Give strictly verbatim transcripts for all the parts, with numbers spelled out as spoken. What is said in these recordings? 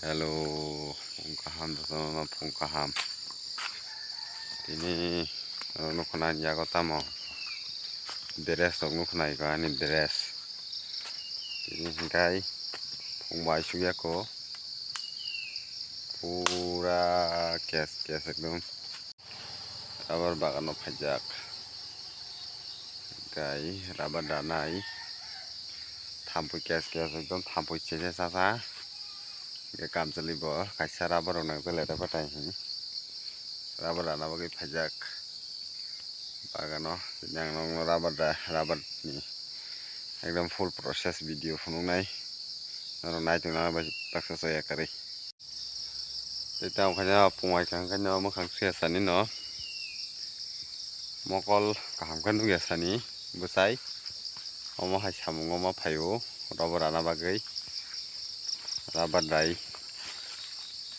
Hello, phung kaham, jotono phung kaham. Tini, oro nukho na yago tamo dress rok nukho na iko ani dress. Tini hingkai phung bai suyako pura kes kes ekdom. Rubber bagano phaijak. Hingkai rubber danai. Thampui kes kes ekdom thampui chese sasa. Hingke kamchwlwi bo kaisa rubber rok nang tele rubber tai hini. Rubber dana bagwi phaijak bagano. Tini ang nokno rubber da, rubber ni ekdom full process video phunuknai. Norok nai tongna bai baksa chaya kwrwi. Tei tamo khaina pungwai kha hwnkhe no mwkhang suya sani no. Mokol kaham khe nukya sani bwsai. Omo hai samungo ma phaio rubber rana bagwi. Rubber dai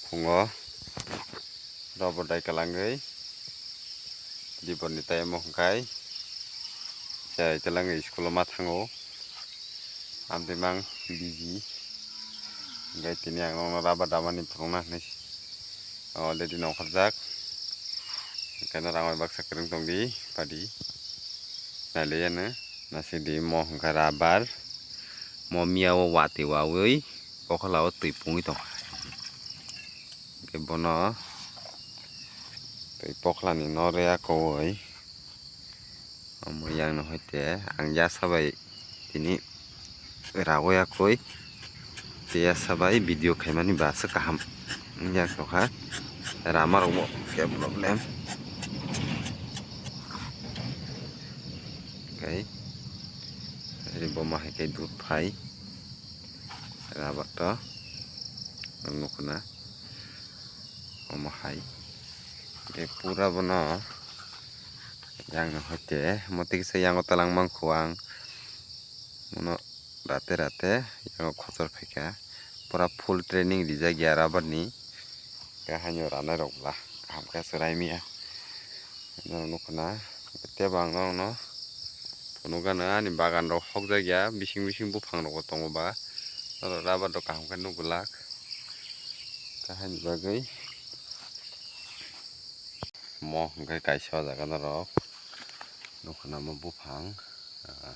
phungo. Rubber dai kwlangwi. Dibor ni tai omo hwnkhe. Cherai twlangwi school o ma thango. Amtwi mang busy. Hingke tini ang nokno rubber damani phunukna hinwi already nongkhorjak. Hingke norok ang bai baksa kwrwng tongdi padi. Nailaiano nasidi mo hwnkhe rubber. Mo miya o watwi wawi kokhola o twi pungwi tongkha. Hingke bono twi pokhlani nore akowi. Omo yang no hoite ang yasa bai tini rago ya koi. Tei yasa bai video khaimani ba se kaham wngya tongkha. Rama rok bo khe problem. Kai. Ri bo ma hai kai dud phai. Rubber to. Ang nukho na. Omo hai. Tei pura bono. Yang no hoite, motwi kisa yango talang mankho ang. Mono rate rate yango khochor phaikha. Pura full training rijak ya rubber ni. Khe haino ranai rok bla kaham khe chwrai maya. Norok nukho na. Tei bo ang norokno phunukgano ani bagan rok hokjak ya. Bising bising buphang rok bo tongo ba. Norok rubber rok kaham khe nukgwlak. Khe haini bagwi. Mo hwnkhe kaisa o jaga norok nukho na mo buphang, ah,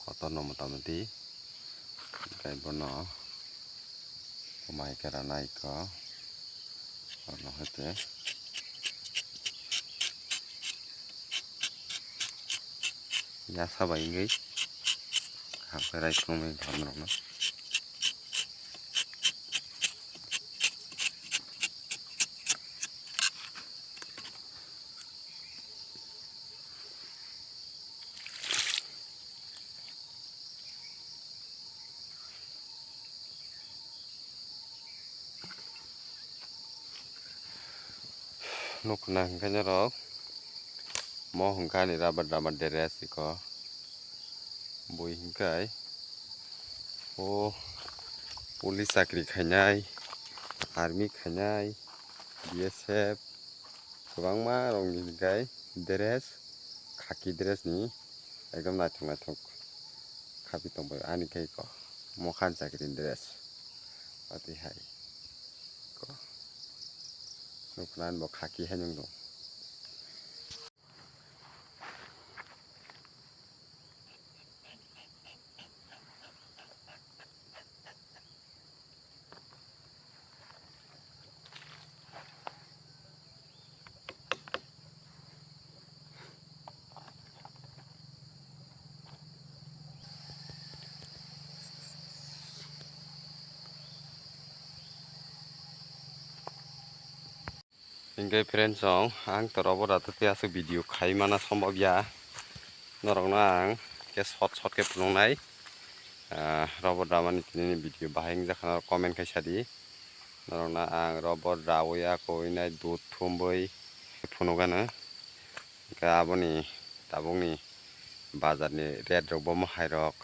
kotorno mota moti, tei bono kwmai khe rana iko, bono hoite yasa bai wngwi kaham khe raisongwi borok norokno. Nukna hwnkhe norok mo hwnkha ani rubber rubber dress iko bui hwnkhe o police chakri khainai, army khainai, B S F, kwbangma rongni hwnkhe dress, khaki dress ni ekdom naithok naithok khapi tongbai ani khe ko mokhan chakri dress. Watwi hai ko nukna bo khaki hai nung nung. Hingke friends song, ang to rubber da tei aswk video khai mana sombab ya. Norokno ang khe short short khe phunuknai. Ah, rubber damani tini video bahai wngjakha norok comment khai sadi. Norokno ang rubber dawi ya kowinai dud thumbwi phunukgano. Hingke aboni tabukni bazarni rate rok bo mohai rok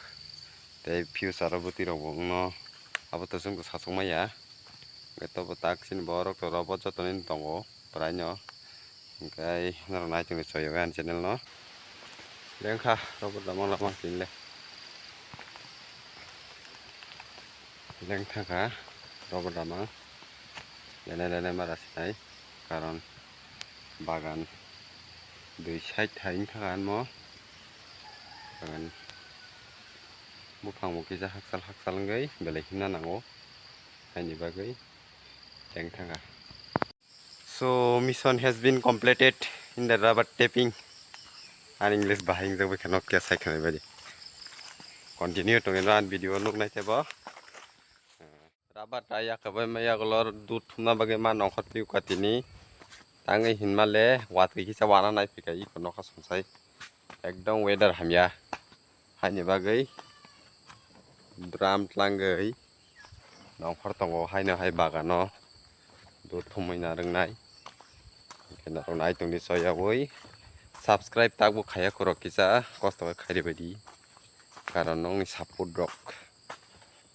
tei future o bwtwi rok bo wngno abo to chwng to sachuk maya. Hingke tobo tak chini borok to rubber joto nini tongo bwraino. Hingke norok nai tongdi chwng ani channel no. Lengkha rubber da mangla mang tini le. Lengthangkha. Rubber dama lene lene mara sinai, karon bagan dui side hai wngkha anmo, bagan buphang bo kisa hakchal hakchal wngwi belai himna nango, haini bagwi teng thangkha. So mission has been completed in the rubber tapping. An English bahai wngjak bai kheno khe sai khwnai baidi. Continue tongwi no an video nuknai tebo. Rubber ta yakhwbai ma yakolor dud thumna bagwi ma nongkhor twi kwtini. Tangwi hinmale watwi kisa wana naiphika iko nokha sumsai. Ekdom weather hamya. Haini bagwi drum tlangwi nongkhor tongo, haino hai bagano dud thumwi narwknai. Hwnkhe norok naitongdi soyabwi subscribe takbo khaiya khorok kisa kosto khe khairi baidi, karon nokni support rok.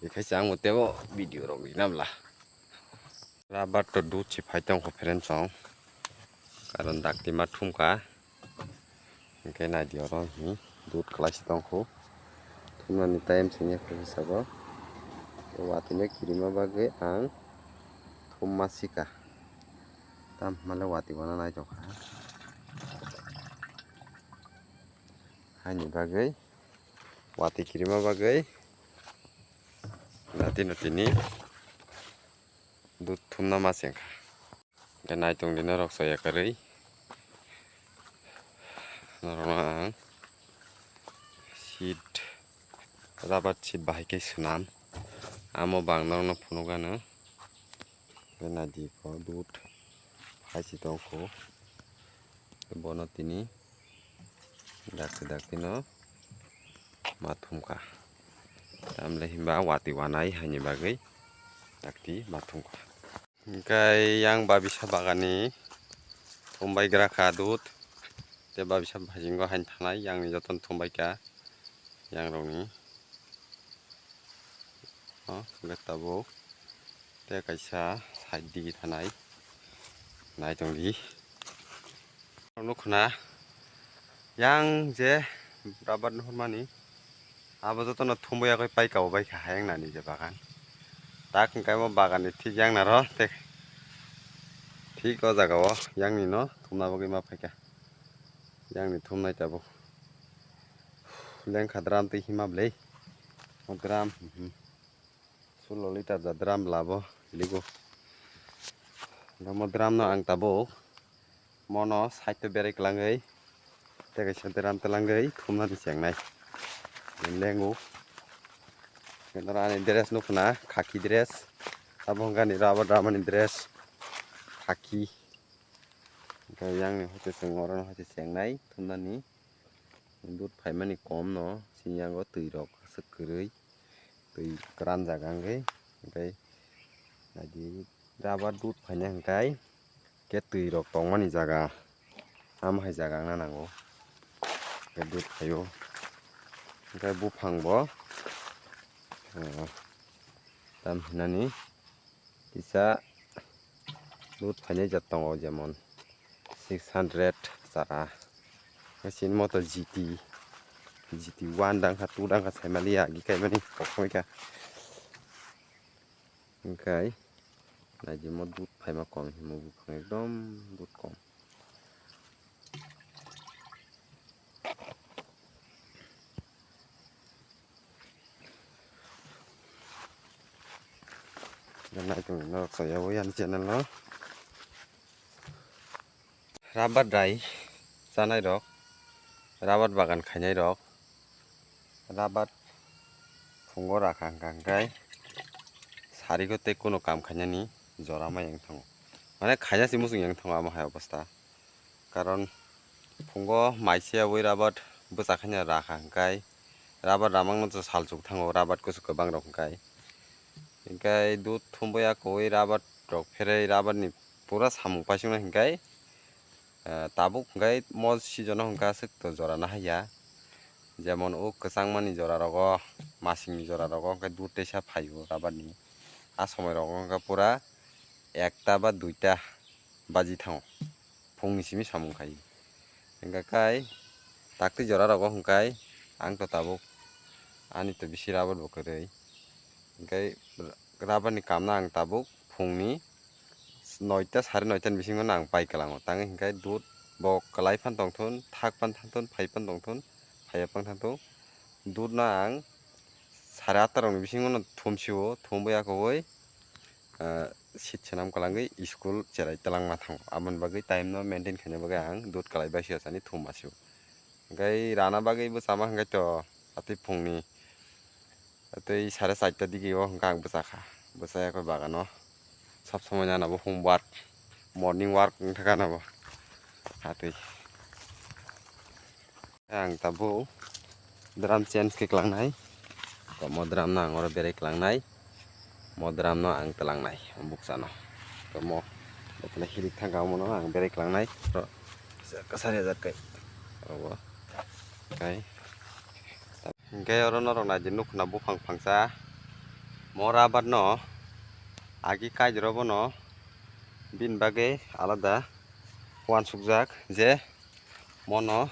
Bekhaisa ang tebo video rok rinamla. Rubber to dud si phai tongkho friends song. Karon dakti ma thumkha. Hwnkhe naidi oro hi dud kwlaisi tongkho. Thumnani time sini khe hisabo. Watwino kirima bagwi ang thumma sika. Tam hwnle watwi wana naitokha. Haini bagwi watwi kirima bagwi natino tini dud thumna ma chengkha. Hwnkhe naitongdi norok soya kwrwi. Norokno ang seed, rubber seed bahai khe swnam. Amo bang norokno phunukgano. Hwnkhe naidi iko dud hai se tongkho. Bono tini dakti dakti no ma thumkha. Tamle hinba watwi wanai haini bagwi dakti ma thumkha. Hwnkhe yang babisa bagani thumbai gra kha dud. Tei babisa bhasingo hain thanai yang ni jotono thumbai kha yang rokni. O hwnkhe tabuk tei kaisa side digi thanai naitongdi. Nukhuna yang je rubber nuhurmani abo jotono thumbai yakwi paika bo baikha hayang nani je bagan. Tak hwnkhe omo bagan ni thik yang naro tei thik o jaga o yang ni no thumna bagwi ma phaikha. Yang ni thumnai tabuk lengkha drum twi hima bwlwi o drum. Sullo liter ja drum labo ligo. Omo drum no ang tabuk mono side o berai kwlangwi tei kaisa drum twlangwi thumnani chengnai. Lengo. Ani dress nukhuna khaki dress. Abo hwnkhe ani rubber drum ani dress khaki. Hwnkhe yang ni hoite chwng oro no hoite chengnai thumnani. Dud phaimani kom no, sini yango twi rok aswk kwrwi, twi kwran jaga wngwi, hwnkhe naidi rubber dud phaina hwnkhe khe twi rok tongmani jaga, amo hai jaga wngna nango, khe dud phaio, hwnkhe buphang bo, ah, tam hinani kisa dud phainai jat tongo, jemon six hundred chara, machine moto G T, G T one dangkha, two dangkha, saimaliya agi kaimani kokmai kha. Hwnkhe naidi mo dud phaima kom himo buphang ekdom dud kom. Naitung norok soyabo yang channel no. Rubber dai chanai rok, rubber bagan khainai rok, rubber phungo rakha hwnkha hwnkhe sarigo tei kuno kam khainani jora ma yang thango. Mane khaina se muchung yang thango amo hai obostha. Karon phungo mai se yaui rubber bwsa khaina rakha hwnkhe rubber ramang no salchuk thango, rubber kusu kwbang rok hwnkhe. Hwnkhe dud thumbai ya kwui rubber rok pherwi rubber ni pura samung paisuknai hwnkhe, eh, tabuk hwnkhe mo season o hwnkhe aswk to jora nahaiya. Jemon o kwchangmani jora rogo, masingni jora rogo hwnkhe dud teisa phaio rubber ni. A somoi rogo hwnkhe pura ekta ba duita baji thango, phungni simi samung khai. Hwnkhe kai takti jora rogo hwnkhe ang to tabuk ani to bisi rubber bo kwrwi. Hwnkhe Rabarni kamno ang tabuk phungni noita, sare noitani bisingo no ang pai kwlango. Tangwi hinkhe dud bo kwlai phan tongthun, thak phan thangthun, phai phan tongthun, phaiya phan thangthun. Dud no ang sare atta rokni bisingo no thumsio, thumwi akowi, ah, seat swnam kwlangwi school cherai twlangma thango. Aboni bagwi time no maintain khaina bagwi ang dud kwlai baisio sani thum asio. Hinkhe rana bagwi bwchama hinkhe to atwi phungni tei sare charta digi o hwnka ang bwchakha. Bwchaya khe bagano. Sab somoi nana bo homework, morning work wngkha gana bo. Hatwi. Ang tabuk drum change khe klangnai. Tomo drum no ang oro berai klangnai. Mo drum no ang tlangnai bukchano. Tomo bokle hilik thangka omono ang berai klangnai. Ro, kasari ajak kai. Obo. Kai. Hingke oro norok naidi nukna buphang phangsa mo rabar no agi kaijro bono bini bagwi alada uansukjak je mono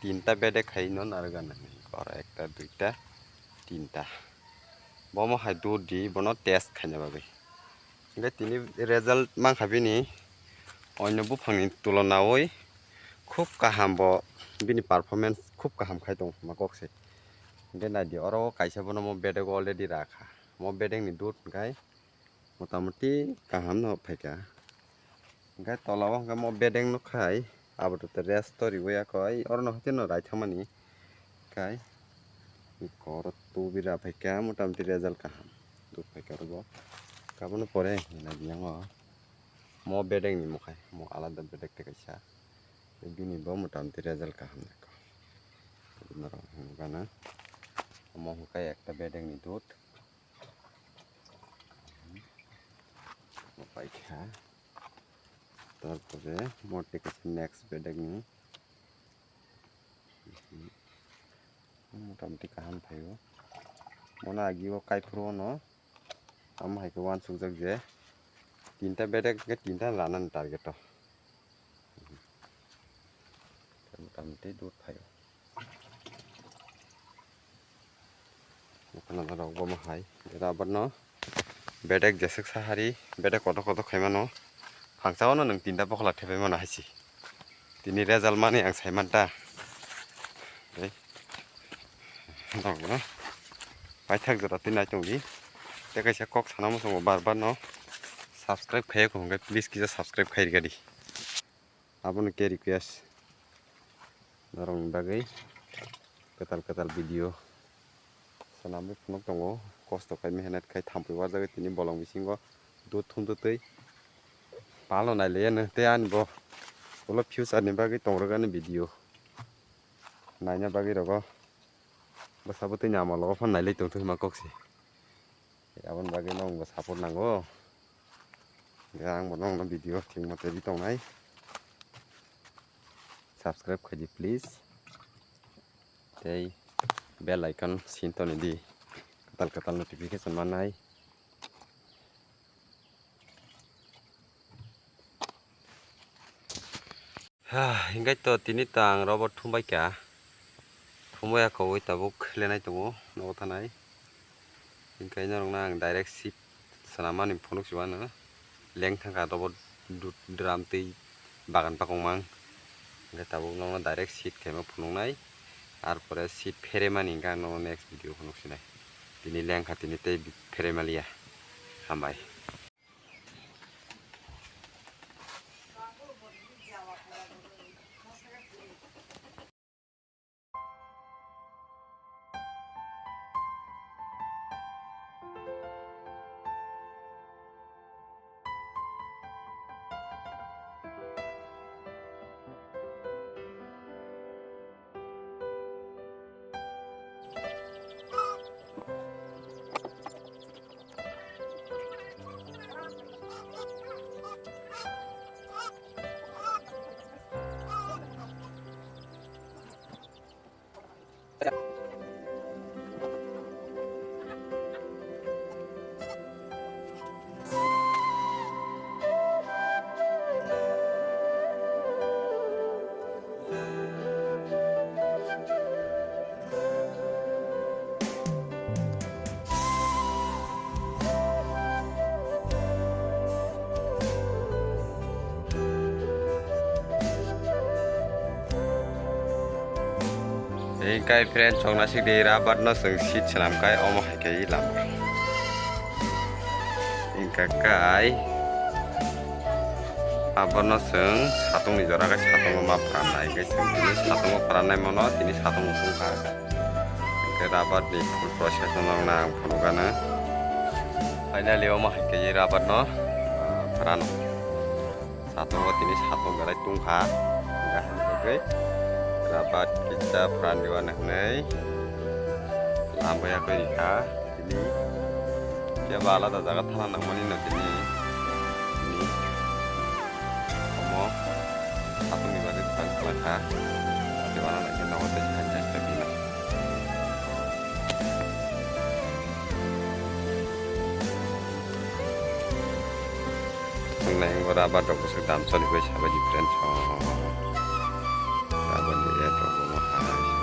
tinta bedek hai no narwkgana oro ekta duita tinta bomo hai dudi bono test khaina bagwi. Hingke tini result mankha bini onyo buphangni tulonawi khub kaham bo bini performance khub kaham khai tong ma kok se. Hingke naidi oro kaisa bono mo bedego already rakha. Mo bedengni dud hingkai motamoti kaham no phaikha. Hingke tola o hingke mo bedeng no khai abo to rest tori waya koi oro no hwteno raithangmani khai koro tubira phaikha motamoti result kaham. Dud phaikha oro bo. Kabano pore hinwi naidi yango. Mo bedeng ni mo khai, mo alada bedek te kaisa. Bini bo motamoti result kaham nai kho. Norok hwnwi gana. Omo hwnkhe ekta bedeng ni dud. Mo paikha. Tarpore mo tei kaisa next bedeng ni. Motamoti kaham phaio. Bono agi o kaiphuru ono. Tamo hai khe uansukjak je tinta bedek hwnkhe tinta ranani target o. Motamoti dud phaio. Nukha nana rok bomo hai rubber no bedek jeswk sahari bedek kotor kotor khaimano. Phangsa o no nwng tinta bokhola thepai mano hai se. Tini result mani ang sai manta. Tei norokno paithak jora twi nai tongdi. Tei kaisa kok sana muchungo bar bar no subscribe khaiya kho hwnkhe please kisa subscribe khai rikha di. Abono khe request norokni bagwi kwtal kwtal video. Swnamwi phunuk tongo, kosto khai mehnat khai thampui warjagwi tini bolong bisingo dud thumtwi twi palo nailaiya no tei ani bo ulo future ni bagwi tongrwk ani video naina bagwi rogo bwsa bwtwi ni amalo phano nailai tongthok ma kok se aboni bagwi no wngbo support nango. Ang bo nokno video thik mate ri tongnai. Subscribe khaidi please. Tei bell icon sin toni di. Kwtal kwtal notification manai. Ha, hingkai to tini to ang robo thumbai kha. Thumbai ya kowai tabuk lenai tongo, nogo thanai. Hingkai norokno ang direct seat swnamani phunuk se uanw. Leng thangkha robo du-, drum twi bagan pakongmang. Hingkai tabuk nokno direct seat khaima phunuknai. Ar pore seat pheremani hingkhe ang nokno next video phunuk sinai. Tini lengkha tini tei pheremaliya. Hambai. Hingkai friend, chokna sikdi rubber no chwng seat swnam kai omo hai khe lama. Hingka kai rubber no chwng satung ni jora kai satung ma pran nai kai chwng tini satung ma pran nai mano tini satung ma sung kha. Hingke rubber ni full process no nang phunukgana. Finally omo hai khe rubber no, ah, pran. Satung o tini satung belai tungkha, hingke hai khe rabat kisa pran diwa nang hinwi lambai yakwi rikha. Tini kebo alada jaga thana nangmani no tini, tini omo satung ni bagwi pran khlai kha. Kebo ano nang khe nogo tei hai jai kha bini. Nang bo rubber rok bwswk dam choli bai sabai di friends. Rubber ni rate rok bo hai.